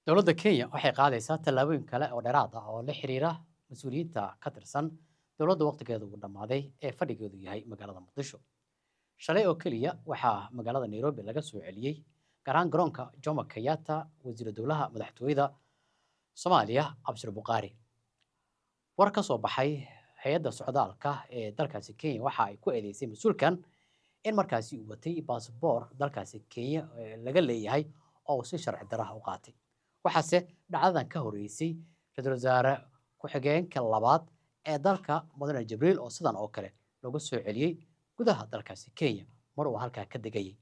Dowladda Kenya waxay qaadaysaa tallaabooyin kale oo dheeraad ah oo la xiriira mas-uuliyiinta ka tirsan dowladda waqtigeedu uu dhammaaday ee fadhigeedu yahay magaalada Muqdisho. Shalay oo keliya waxaa magaalada Nairobi laga soo celiyey, gaar ahaan garoonka Jomo Kenyatta, wasiiru dowlaha madaxtooyada Soomaaliya Abshir Bukhaari. War ka soo baxay hay-adda socdaalka ee dalkaasi Kenya waxa ay ku eedeysay mas-uulkan in markaasi uu watay baasboor dalkaasi Kenya laga leeyahay oo uu si sharci darro ah u qaatay. Waxaase dhacdadan ka horeysay ra-iisul wasaare ku-xigeenka labaad ee dalka, Mudane Jibriil, oo sidan oo kale looga soo celiyey gudaha dalkaasi Kenya mar uu halkaa ka degayay.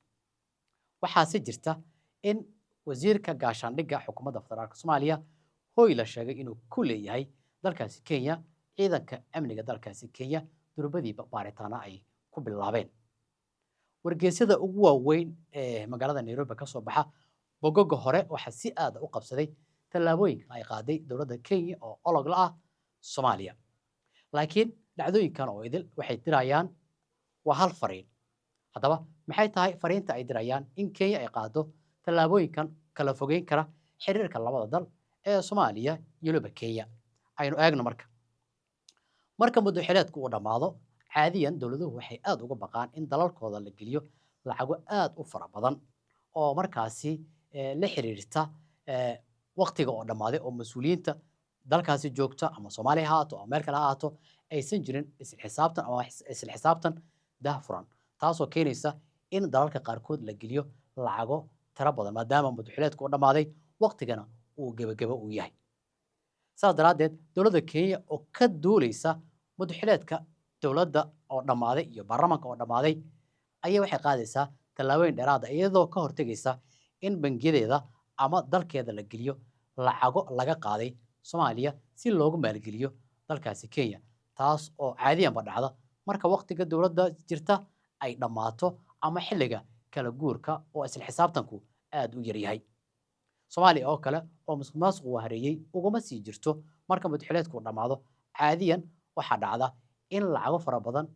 Waxaase jirta in wasiirka gaashaandhigga xukuumadda federaalka Soomaaliya hooy la sheegay inuu ku leeyahay dalkaasi Kenya, ciidanka amniga dalkaasi Kenya durbadiiba baaritaano ay ku bilaabeen. Wargeysyada ugu waaweyn ee magaalada Nairobi ka soo baxa bogoga hore waxaa si aada u qabsaday tallaabooyinkan ay qaaday dowladda Kenya oo olog la ah Soomaaliya. Laakiin dhacdooyinkan oo idil waxay dirayaan waa hal fariin. Haddaba maxay tahay fariinta ay dirayaan in Kenya ay qaado tallaabooyinkan kala fogeyn kara xiriirka labada dal ee Soomaaliya iyo weliba Kenya? Aynu eegno. Marka muddo xileedku uu dhammaado, caadiyan dowladuhu waxay aada uga baqaan in dalalkooda la geliyo lacago aada u fara badan oo markaasi la xiriirta waqtiga oo dhammaaday oo mas-uuliyiinta dalkaasi joogta, ama Soomaaliya ha ahaato ama meel kale ha ahaato, aysan jirin isla xisaabtan ama isla xisaabtan daahfuran, taasoo keenaysa in dalalka qaarkood la geliyo lacago tiro badan maadaama muddo xileedku u dhammaaday, waqtigana uu gebagebo uu yahay. Saas daraaddeed dowladda Kenya oo ka duuleysa muddo xileedka dowladda oo dhammaaday iyo baarlamaanka oo dhammaaday ayaa waxay qaadaysaa tallaabooyin dheeraad ah, iyadoo ka hortegaysa in bangiyadeeda ama dalkeeda la geliyo lacago laga qaaday Soomaaliya si loogu maalgeliyo dalkaasi Kenya, taas oo caadiyanba dhacda marka waqtiga dowladda jirta ay dhammaato ama xilliga kala guurka oo isla xisaabtanku aada u yaryahay. Soomaaliya oo kale oo musuq maasuqu hareeyey uguma sii jirto. Marka muddo xileedku dhammaado, caadiyan waxaa dhacda in lacago fara badan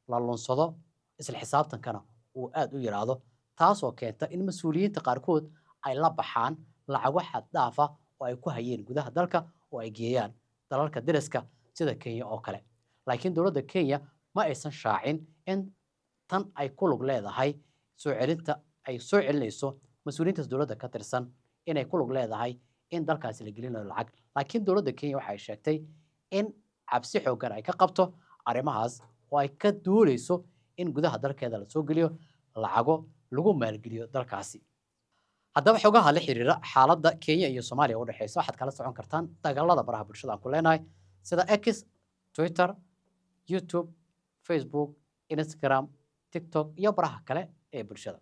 la lunsado, isla xisaabtankana uu aada u yaraado, taasoo keenta in mas-uuliyiinta qaarkood ay la baxaan lacago xad dhaafa oo ay ku hayeen gudaha dalka oo ay geeyaan dalalka deriska sida Kenya oo kale. Laakiin dowladda Kenya ma aysan shaacin in tan ay ku lug leedahay soo celinta ay soo celinayso mas-uuliyiintaas dowladda ka tirsan inay ku lug leedahay in dalkaasi la gelinayo lacag. Laakiin dowladda Kenya waxay sheegtay in cabsi xooggan ay ka qabto arrimahaas oo ay ka duuleyso in gudaha dalkeeda lasoo geliyo lacago lagu maalgeliyo dalkaasi. Haddaba xogaha la xiriira xaaladda Kenya iyo Soomaaliya u dhexeysa waxaad kala socon kartaan dagaalada baraha bulshada aan ku leenahay sida X, Twitter, YouTube, Facebook, Instagram, TikTok iyo baraha kale ee bulshada.